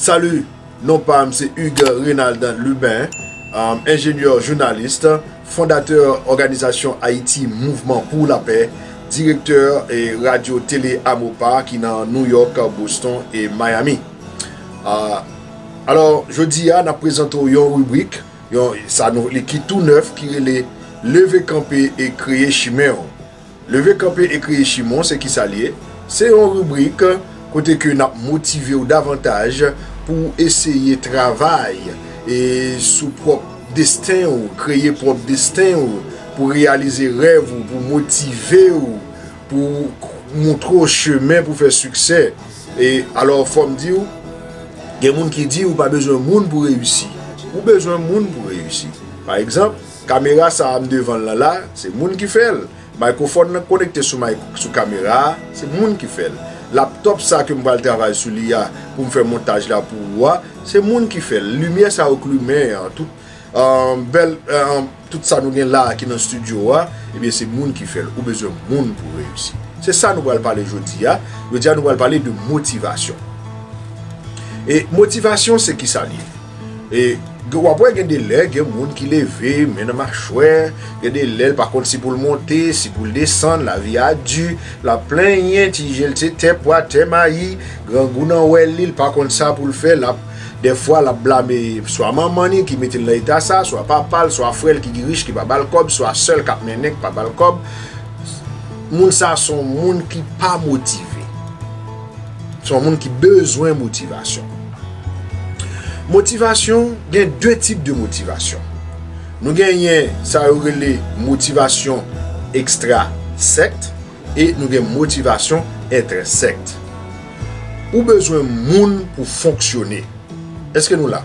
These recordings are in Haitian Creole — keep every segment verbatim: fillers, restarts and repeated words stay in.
Salut, non pa m se Hugues Renald Lubin, um, enjenyè, jounalis, fondatè òganizasyon Ayiti Mouvman pou Lapè, direktè e radyo tele Amopa ki nan New York, Boston e Miami. Ah, alò, jodi a, n ap prezante w yon ribrik, yon, sa nou, li ki tou nèf, ki rele Leve kanpe e kreye chimen w. Leve kanpe e kreye chimen w, se kisa l ye? Se yon ribrik kote ke n ap motive w davantaj pou w eseye travay e sou pwòp desten w, kreye pwòp desten w, pou reyalize rèv ou, pou motive w, pou moutre w chemen pou fè siksè. E alò, fò m di w, gen moun ki di ou pa bezwen moun pou reyisi. Ou bezwen moun pou reyisi. Pa egzanp, kamera sa a m devan l lan la, se moun ki fè l. Mikrofòn nan konekte sou mic-, sou kamera a, se moun ki fè l. Laptòp sa ke m pral travay sou li a pou m fè montaj la pou ou a, se moun ki fè l. Limyè sa yo k limen an, tout, um, bèl, um, tout sa nou gen la a ki nan estidyo a, ebyen se moun ki fè l. Ou bezwen moun pou reyisi. Se sa nou pral pale jodi a. Jodi a nou pral pale de motivasyon. E motivasyon se kisa l ye? E w ap wè gen de lè, gen moun ki leve, men nan machwè, gen de lè l pa konn si pou l monte, si pou l desann, lavi a di, l ap plenyen, ti je l se tè pwa, tè mayi, grangou nan wèl li, l pa konn sa pou l fè, l ap, dèfwa l ap blame swa manman li ki mete l nan eta sa, swa papa l, swa frè l ki rich ki pa ba l kòb, swa sè l k ap mennen ki pa ba l kòb. Moun sa se yon moun ki pa motive. Se yon moun ki bezwen motivasyon. Motivasyon, gen de tip de motivasyon. Nou genyen sa yo rele motivasyon ekstrasèk e nou gen motivasyon entèsèk. Ou bezwen moun pou fonksyone. Èske nou la?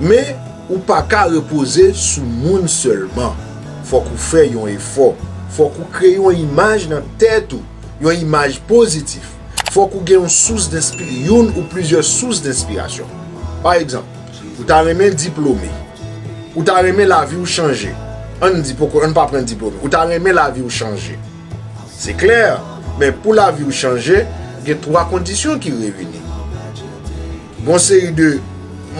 Men, ou pa ka repoze sou moun sèlman. Fòk ou fè yon efò. Fòk ou kreye yon imaj nan tèt ou, yon imaj pozitif. Fòk ou gen yon sous d'enspi-, youn ou plizyè sous d'enspirasyon. Pa egzanp, ou ta renmen diplome. Ou ta renmen lavi w chanje. Ann di, poko, ann pa pran diplome. Ou ta renmen lavi w chanje. Se klè, men pou lavi w chanje, gen twa kondisyon ki reyini. Gon seri de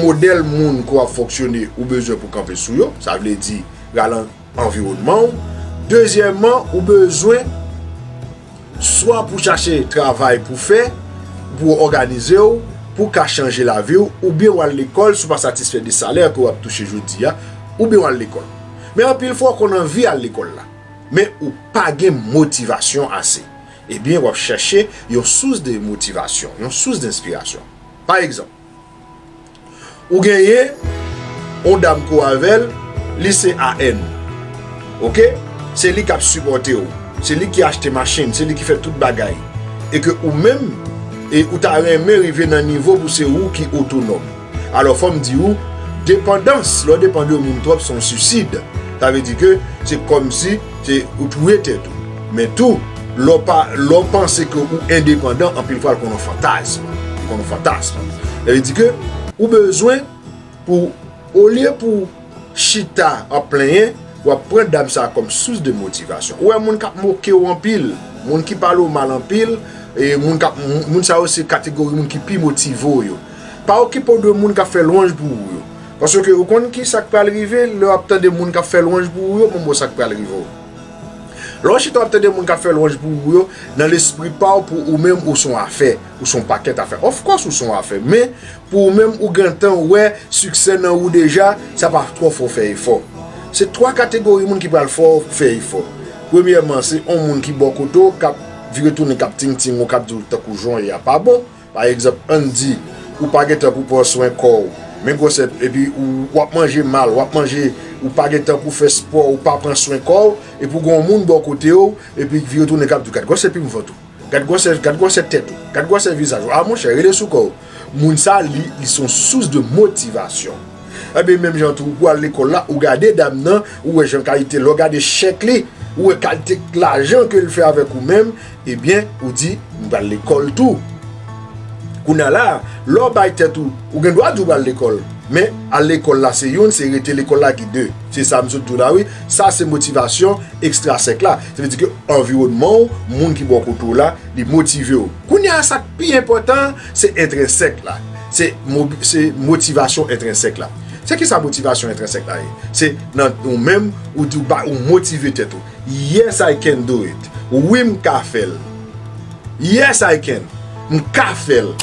modèl moun ke w ap fonksyone, ou bezwen pou kanpe sou yo, sa vle di, ralan anviwònman w. Dezyèmman, ou bezwen swa pou chache travay pou fè, pou òganize w, pou ka chanje lavi w, oubyen w al lekòl si w pa satisfè de salè ke w ap touche jodi a, oubyen w al lekòl. Men anpil fwa, w konn anvi al lekòl la, men ou pa gen motivasyon ase. Ebyen, w ap chèche yon sous de motivasyon, yon sous d'enspirasyon. Pa egzanp, ou genyen yon dam ke w avè l, li se A N. Oke? Se li k ap sipòte w. Se li ki achte machin, se li ki fè tout bagay. E ke ou menm, e ou ta renmen rive nan nivo pou se ou ki otonòm. Alò, fò m di w, depandans, lè w depann de moun twòp, se yon sisid. Sa vle di ke se kòmsi se ou touye tèt ou. Men tou, lè w pa, lè w panse ke ou endepandan, anpil fwa, l konn yon fantasm. L konn yon fantasm. Sa vle di ke ou bezwen pou, olye pou chita ap plenyen, w ap pran dam sa a kòm sous de motivasyon. Ou wè moun k ap moke w anpil, moun ki pale w mal anpil, e moun k ap, moun sa yo se kategori moun ki pi motive w yo. Pa okipe w de moun k ap fè lwanj pou ou yo. Paske ou konn ki sa k pral rive lè w ap tande moun k ap fè lwanj pou ou yo, bon, bon, sa k pral rive w. Lè w chita w ap tande moun k ap fè lwanj pou ou yo, nan lespri pa w, pou ou menm, ou se yon afè, ou se yon pakèt afè. Of course, ou se yon afè, men pou ou menm, ou gentan wè siksè nan ou deja, sa pa twò fè w fè efò. Se twa kategori moun ki pral fè w fè efò. Premyèman, se yon moun ki bò kote w, k ap vire tounen, k ap tingting ou, k ap di w tankou jan w ye a pa bon. Pa egzanp, ann di, ou pa gentan pou pran swen kò w, men gwosè, epi ou, w ap manje mal, w ap manje, ou pa gentan pou fè spò, ou pa pran swen kò w, epi w gen yon moun bò kote w, epi vire tounen k ap di w, "Gad gwosè pim vant ou, gad gwosè, gad gwosè tèt ou, gad gwosè vizaj ou, a monchè, rele sou kò w." Moun sa, li, li se yon sous de motivasyon. Ebyen, menm jan tou, ou al lekòl la, ou gade dam nan, ou wè jan kalite, lè w gade chèk li, ou wè kalite lajan ke l fè avèk ou menm, ebyen, ou di, "M pral lekòl tou." Kounye a la, lè w bay tèt ou, ou gen dwa di w pral lekòl. Men, al lekòl la se youn, se rete lekòl la ki de. Se sa m sot di w la, wi. Sa se motivasyon ekstrasèk la. Sa vle di ke anviwònman w, moun ki bò kote w la, li motive w. Kounye a, sa k pi enpòtan, se entrensèk la. Se mo-, se motivasyon entrensèk la. Se ki sa motivasyon entrensèk la ye? Se nan ou menm, ou di w ba, ou motive tèt ou. Yes, I can do it. Wi, m ka fè l. Yes, I can. M ka fè l.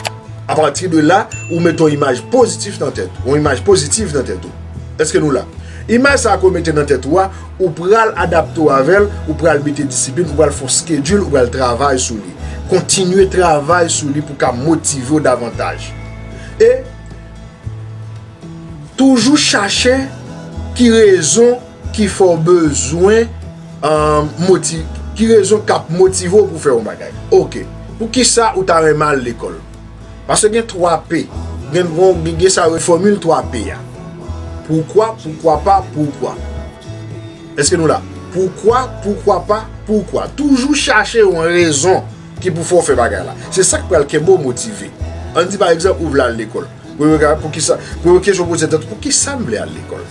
Apati de la, ou mete yon imaj pozitif nan tèt ou. Yon imaj pozitif nan tèt ou. Èske nou la? Imaj sa a ke w mete nan tèt ou a, ou pral adapte w avè l, ou pral mete disiplin, ou pral fè yon schedule, ou pral travay sou li. Kontinye travay sou li pou w ka motive w davantaj. E toujou chache ki rezon ki fè w bezwen, um, moti-, ki rezon k ap motive w pou fè yon bagay. Oke. Poukisa ou ta renmen al lekòl? Paske gen twa P. Gen, gen, gen sa yo fòmil twa P a. Poukwa, poukwa pa, poukwa. Èske nou la? Poukwa, poukwa pa, poukwa. Toujou chache yon rezon ki pou fè w fè bagay la. Se sa k pral kenbe w motive. Ann di, pa egzanp, ou vle al lekòl. Premye ka, poukisa, premye kesyon poze tèt ou, poukisa m vle al lekòl?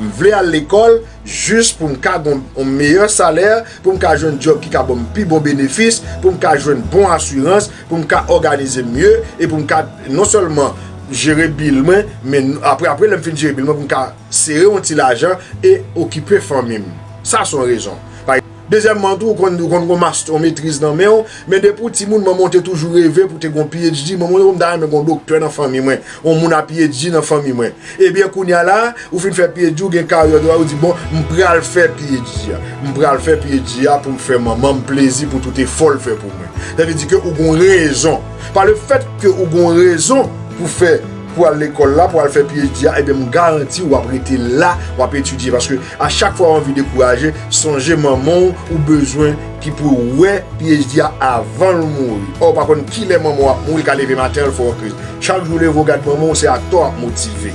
M vle al lekòl jis pou m ka gen yon meyè salè, pou m ka jwenn djòb ki ka ban m pi bon benefis, pou m ka jwenn bon asirans, pou m ka òganize m mye, e pou m ka non sèlman jere bil mwen, men apre, apre lè m fin jere bil mwen, pou m ka sere yon ti lajan e okipe fanmi m. Sa se yon rezon. Pa Dezyèmman tou, ou konn, ou konn gon mastè, yon metriz nan men w, men depi w timoun, manman w te toujou reve pou te gon P H D, manman w te di, "M ta renmen gon doktè nan fanmi mwen, yon moun a P H D nan fanmi mwen." Ebyen, kounye a la, ou fin fè P H D, ou gen karyè dwa, ou di, "Bon, m pral fè P H D a. M pral fè P H D a pou m fè manman m plezi pou tout efò l fè pou mwen." Sa vle di ke ou gon rezon. Pa le fèt ke ou gon rezon pou fè, pou al lekòl la, pou al fè P H D a, ebyen, m garanti w ap rete la, w ap etidye. Paske a chak fwa w anvi dekouraje, sonje manman w ou bezwen ki pou wè P H D a avan l mouri. Ò, w pa konn kilè manman w ap mouri, l ka leve maten an, l fè w yon kriz. Chak jou w leve w gad manman w, se ak tò w ap motive.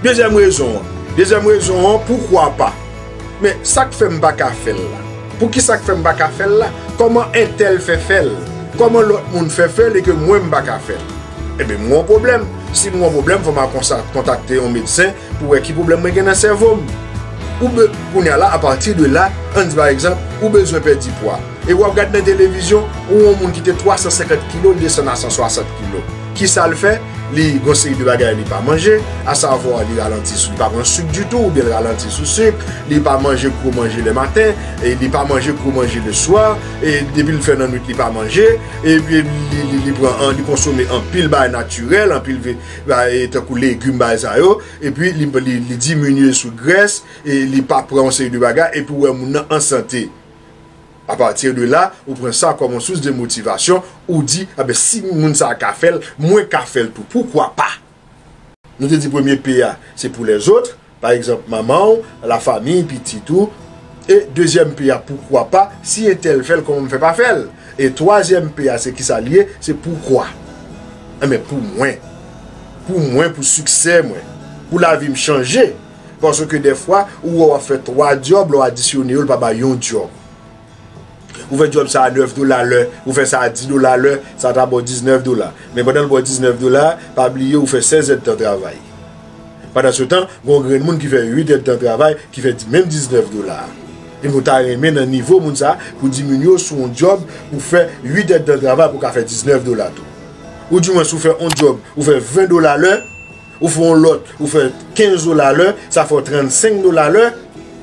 Dezyèm rezon an. Dezyèm rezon an, poukwa pa? Men sa k fè m pa ka fè l la? Poukisa k fè m pa ka fè l la? Kòman entèl fè fè l? Kòman lòt moun fè fè l e ke mwen m pa ka fè l? Ebyen, m gen yon pwoblèm. Si m gen yon pwoblèm, fò m al konsa-, kontakte yon medsen pou wè ki pwoblèm mwen gen nan sèvo m. Ou be-, kounye a la, apati de la, ann di pa egzanp, ou bezwen pèdi pwa. E w ap gad nan televizyon, ou yon moun ki te twa san senkant kilo, l desann a san swasant kilo. Kisa l fè? Li gon seri de bagay li pa manje, asavwa li ralanti sou, li pa pran sik ditou, oubyen l ralanti sou sik, li pa manje gwo manje lè maten, e li pa manje gwo manje lè swa, e depi l fè nan nwit li pa manje, epi li, li, li pran an, li konsome anpil bagay natirèl, anpil ve-, bagay, tankou legim, bagay sa yo, epi li, li, li diminye sou grès, e li pa pran yon seri de bagay, epi w wè moun nan an sante. Apati de la, ou pran sa kòm yon sous de motivasyon, ou di, "Enben, si moun sa a ka fè l, mwen ka fè l tou. Poukwa pa?" Nou te di premye P a, se pou lèzòt, pa egzanp, manman w, lafami, pitit ou. E dezyèm P a, poukwa pa, si entèl fè l, kòman m fè pa fè l? E twazyèm P a, se kisa l ye? Se poukwa. Enben, pou mwen. Pou mwen, pou siksè mwen. Pou lavi m chanje. Paske dèfwa, ou wè w ap fè twa djòb, lè w adisyone yo, l pa bay yon djòb. Ou fè djòb sa a nèf dola lè, ou fè sa a dis dola lè, sa ta ba w diznèf dola. Men pandan l ba w diznèf dola, pa bliye ou fè sèz èdtan travay. Pandansetan, gen yon grenn moun ki fè uit èdtan travay, ki fè di-, menm diznèf dola a. E nou ta renmen nan nivo moun sa a, pou diminye w sou yon djòb, ou fè uit èdtan travay pou w ka fè diznèf dola tou. Ou di mwen, si w fè yon djòb, ou fè ven dola lè, ou fè yon lòt, ou fè kenz dola lè, sa fè w trannsenk dola lè,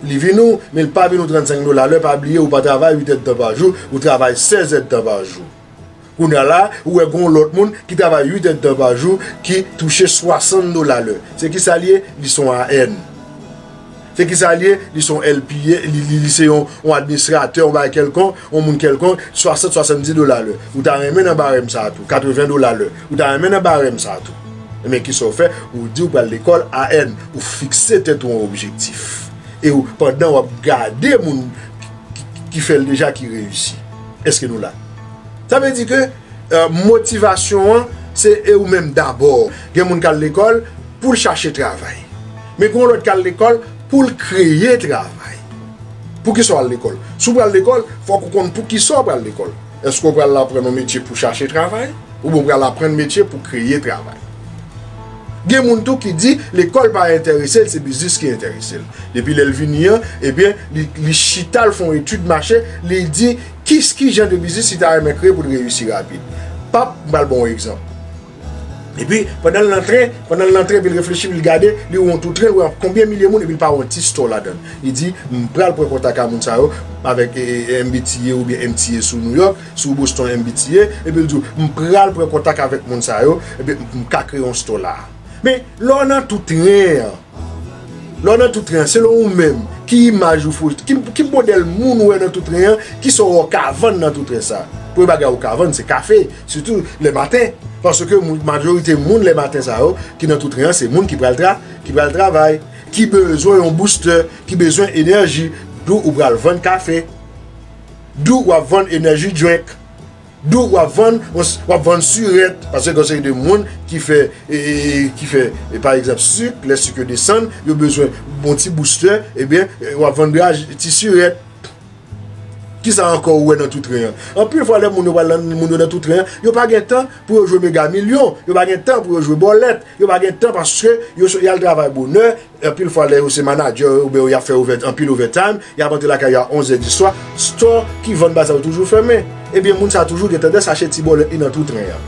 li vin ou, men l pa vin ou trannsenk dola lè, pa bliye, ou pa travay uit èdtan pa jou, ou travay sèz èdtan pa jou. Kounye a la, ou wè gen yon lòt moun ki travay uit èdtan pa jou, ki touche swasant dola lè. Se kisa l ye? Li se yon A N. Se kisa l ye? Li se yon L P A, li, li, li se yon, yon administratè, yon bagay kèlkonk, yon moun kèlkonk, swasant, swasanndis dola lè. Ou ta renmen nan barèm sa a tou, katreven dola lè. Ou ta renmen nan barèm sa a tou. Ebyen, kisa w fè? Ou di w pral lekòl A N, ou fikse tèt ou yon objektif. E ou, pandan w ap gade moun ki, ki, ki fè l deja, ki reyisi. Èske nou la? Sa vle di ke, eh, motivasyon an, se e ou menm dabò. Gen moun k al lekòl pou l chache travay. Men gen yon lòt k al lekòl pou l kreye travay. Poukisa w al lekòl? Si w pral lekòl, fòk ou konn poukisa w pral lekòl. Èske w pral aprann yon metye pou chache travay? Oubyen w pral aprann metye pou kreye travay? Gen moun tou ki di lekòl pa enterese l, se biznis ki enterese l. Depi lè l vini an, ebyen, li, li chita, l fè yon etid mache, li di ki, ki jan de biznis li ta renmen kreye pou l reyisi rapid. Pap, m pral ba w yon egzanp. Epi, pandan l nan tren, pandan l nan tren, epi l reflechi, epi l gade, li wè yon tou tren, l wè konbyen milye moun, epi l pa wè yon ti store ladan l. Li di, "M pral pran kontak a moun sa yo, avèk, e, e, M B T A oubyen M T A sou New York, sou Boston M B T A," epi l di, "M pral pran kontak avèk moun sa yo, epi m ka kreye yon store la." Men, lè w nan tou tren an, lè w nan tou tren an, selon ou menm, ki imaj ou fo, ki, ki modèl moun ou wè nan tou tren an, ki sa w wè w ka vann nan tou tren sa? Premye bagay ou ka vann, se kafe, sitou lè maten. Paske moun, majorite moun lè maten sa yo, ki nan tou tren an, se moun ki pral tra, ki pral travay, ki bezwen yon booster, ki bezwen enèji, d'où ou pral vann kafe, d'où w ap vann energy drink. D'où w ap vann, w ap vann sirèt, paske gen yon seri de moun ki fè, e, e, e, ki fè, e, pa egzanp, sik, lè sik yo desann, yo bezwen yon ti booster, ebyen, e, w ap vann ti sirèt. Kisa ankò ou wè nan tou tren an? Anpil fwa, lè moun yo pral nan, moun yo nan tou tren an, yo pa gen tan pou yo jwe mega milyon, yo pa gen tan pou yo jwe bòlèt, yo pa gen tan paske yo, y al travay bonè, anpil fwa, lè yo se manadjè oubyen y ap fè ovè-, anpil overtime, y ap antre lakay yo a onz è di swa, store ki vann bagay sa yo toujou fèmen. Ebyen, moun sa a toujou gen tandans achte ti bòlèt li nan tou tren an.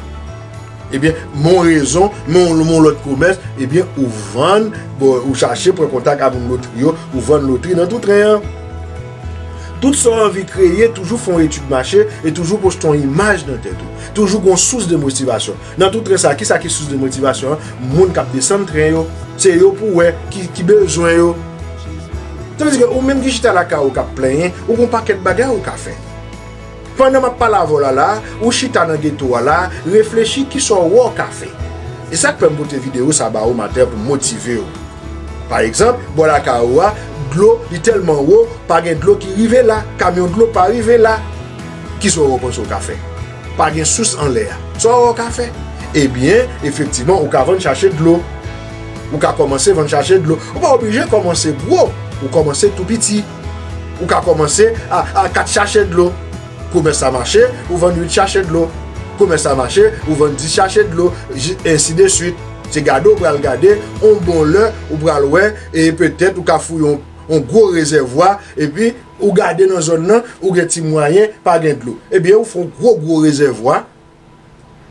Ebyen, men yon rezon, men yon, men yon lòt komès, ebyen, ou vann, bon, ou chache pran kontak ak moun lotri yo, ou vann lotri nan tou tren an. Tout sa w anvi kreye, toujou fè yon etid mache e toujou poste yon imaj nan tèt ou. Toujou gen yon sous de motivasyon. Nan tout tren sa, kisa ki sous de motivasyon an? Moun k ap desann tren yo. Se yo pou w wè ki, ki bezwen yo. Sa vle di ke ou menm ki chita lakay ou k ap plenyen, ou gen yon pakèt bagay ou ka fè. Pandan m ap pale avè w la, la, ou chita nan geto a la, reflechi kisa w wè w ka fè. E sa k fè m pote videyo sa ba ou maten pou motive w. Pa egzanp, bò lakay ou a, dlo, li tèlman wo, pa gen dlo ki rive la, kamyon dlo pa rive la. Kisa w panse w ka fè? Pa gen sous anlè a. Sa w ka fè? Ebyen, efektivman, ou ka vann chache dlo. Ou ka kòmanse vann chache dlo. Ou pa oblije kòmanse gwo. Ou kòmanse tou piti. Ou ka kòmanse a, a kat chache dlo. Komès sa mache, ou vann uit chache dlo. Komès sa mache, ou vann dis chache dlo, ji-, ensi de swit. Se gade ou pral gade, on bon lè, ou pral wè, e petèt ou ka fouye on, on gwo rezèvwa, epi ou gade nan zòn nan, ou gen ti mwayen, pa gen dlo. Ebyen, ou fè on gwo, gwo rezèvwa,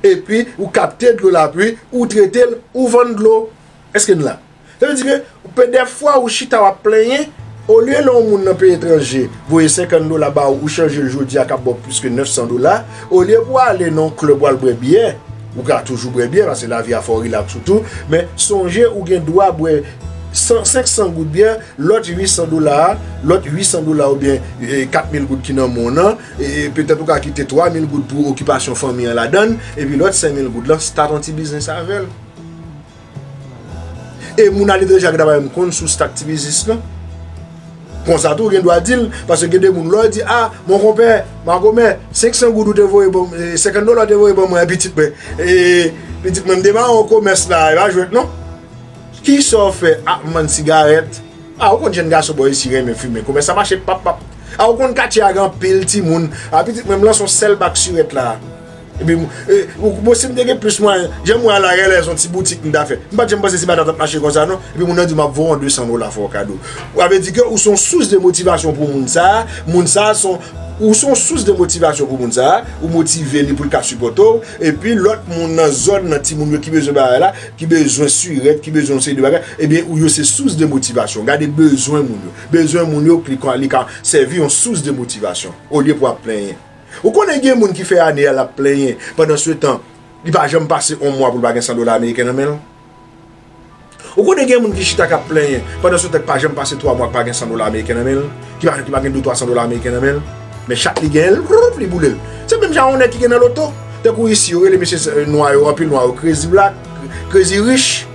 epi ou kapte dlo lapli, ou trete l, ou vann dlo. Èske n la? Sa vle di ke, pe-, dèfwa ou chita w ap plenyen, olye lè yon moun nan peyi etranje voye senkant dola ba ou, ou chanje l jodi a k ap ba w plis ke nèf san dola, olye pou w ale nan yon klèb w al bwè byè, ou ka toujou bwè byè, paske lavi a fè w rilaks ou tou, men sonje ou gen dwa bwè san, senk san goud byè, lòt uit san dola a, lòt uit san dola oubyen, e, kat mil goud ki nan men w nan, e, e, petèt ou ka kite twa mil goud pou okipasyon fanmi an ladan l, epi lòt senk mil goud lan, start on ti biznis avè l. E moun aletranje a gentan pa menm konn si w start ti biznis lan. Konsa tou, ou gen dwa di l, paske gen de moun, lè w di, "A, mon konpè, makomè, senk san goud ou te voye ban m, e, senkant dola ou te voye ban mwen, e, pitit mwen, e, pitit mwen, m demare yon komès la, e pa jwèt non." Kisa w fè? A, m vann sigarèt. A, ou konn jèn gason bò isi renmen fimen. Komès sa mache pap, pap. A, ou konn katye a gen anpil timoun. A, pitit mwen, m lanse yon sèl bak sirèt la. Epi, e, ou, bon, si m te gen plis mwayen, jan m wè a la, genlè se yon ti boutik m ta fè. M pa t janm panse si bagay la t ap mache konsa non. Epi moun nan di m ap voye w de san dola, fè w kado. Sa vle di ke ou se yon sous de motivasyon pou moun sa a. Moun sa a se yon, ou se yon sous de motivasyon pou moun sa a. Ou motive li pou l ka sipòte w. Epi lòt moun nan zòn nan, timoun yo ki bezwen bagay la, ki bezwen sirèt, ki bezwen yon seri de bagay, ebyen, ou yo se sous de motivasyon. Gade bezwen moun yo. Bezwen moun yo, li ka, li ka sèvi yon sous de motivasyon, olye pou w ap plenyen. Ou konnen gen moun ki fè ane a l ap plenyen, pandan se tan, li pa janm pase yon mwa pou l pa gen san dola ameriken nan men l? Ou konnen gen moun ki chita k ap plenyen, pandan se tan, li pa janm pase twa mwa k pa gen san dola ameriken nan men l? Ki pa, ki pa gen de twa san dola ameriken nan men l? Men chak li genyen l, ploup, li boule l. Se menm jan yon nèg ki gen nan loto. Tankou isi, yo rele mesye, e, nwa yo, anpil nwa yo, crazy black, crazy rich.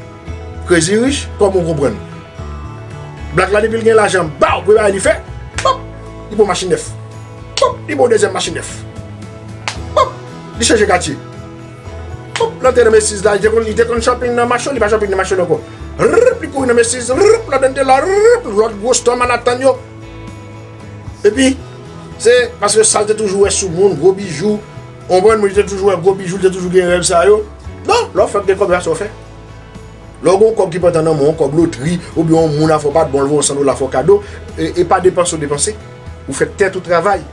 Crazy rich, kòman w konprann? Black la, depi l gen lajan, baw, premye bagay li fè, pòp, li pran machin nèf. Pòp, li pran yon dezyèm machin nèf. Pòp, li chanje katye. Pòp, l antre nan Macy's la, li te konn, li te konn shopping nan Macho, li pa shopping nan Macho ankò. Rip, li kouri nan Macy's, rip, ladan l te la, rip, lòt gwo store Manhattan yo. Epi, se paske sa l te toujou wè sou moun, gwo bijou. Ou konprann, moun, li te toujou wè gwo bijou, li te toujou gen rèv sa yo. Bon, lè w fèk gen kòb, sa w fè. Lè w gen yon kòb ki pa t nan men w, yon kòb lotri, oubyen yon moun a fè w pa t bon, l voye yon san dola fè w kado, e, e pa depanse w depanse. Ou fè tèt ou travay.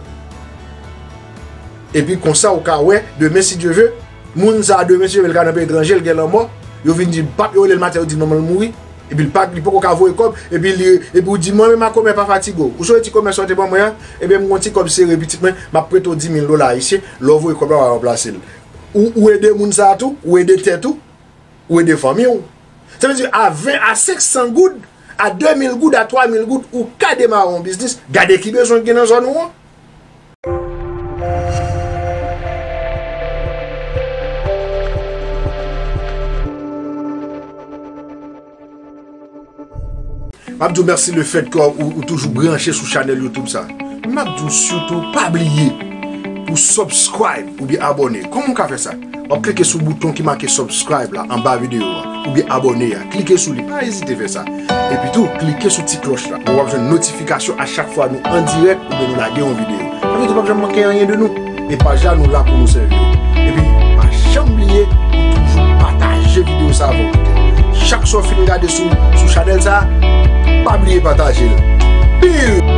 Epi konsa, ou ka wè, demen, si Dye ve, moun sa a, demen, si Dye ve, l ka nan peyi etranje, l gen lanmò, yo vin di l p ap, yo rele l maten, yo di l manman l mouri, epi l pa, li poko ka voye kòb, epi li, epi ou di, mwen menm a komè pa fatige w. Ou sonje ti komè sa w te ban mwen an? Ebyen, m gon ti kòb sere, pitit mwen, m ap prete w dis mil dola ayisyen, lè w voye kòb la, w a ranplase l. Ou, ou ede moun sa a tou, ou ede tèt ou, ou ede fanmi w. Sa vle di, a ven, a senk san goud, a de mil goud, a twa mil goud, ou ka demare yon biznis. Gade ki bezwen ki gen nan zòn ou an. M ap di w mèsi lefètke ou, ou toujou branche sou chanèl YouTube sa. M ap di w sitou, pa bliye pou subscribe oubyen abòne. Kòman w ka fè sa? W ap klike sou bouton ki make subscribe la anba videyo a, oubyen abòne a. Klike sou li, pa ezite fè sa. Epi tou, klike sou ti klòch la. W ap jwenn notifikasyon a chak fwa nou an dirèk oubyen nou lage yon videyo. Sa vle di w p ap janm manke anyen de nou. E paj la, nou la pou nou sèvi w. Epi, pa janm bliye pou toujou pataje videyo sa avè w. Chak sa w fin gade sou, sou chanèl sa, pa bliye pataje l. Peace!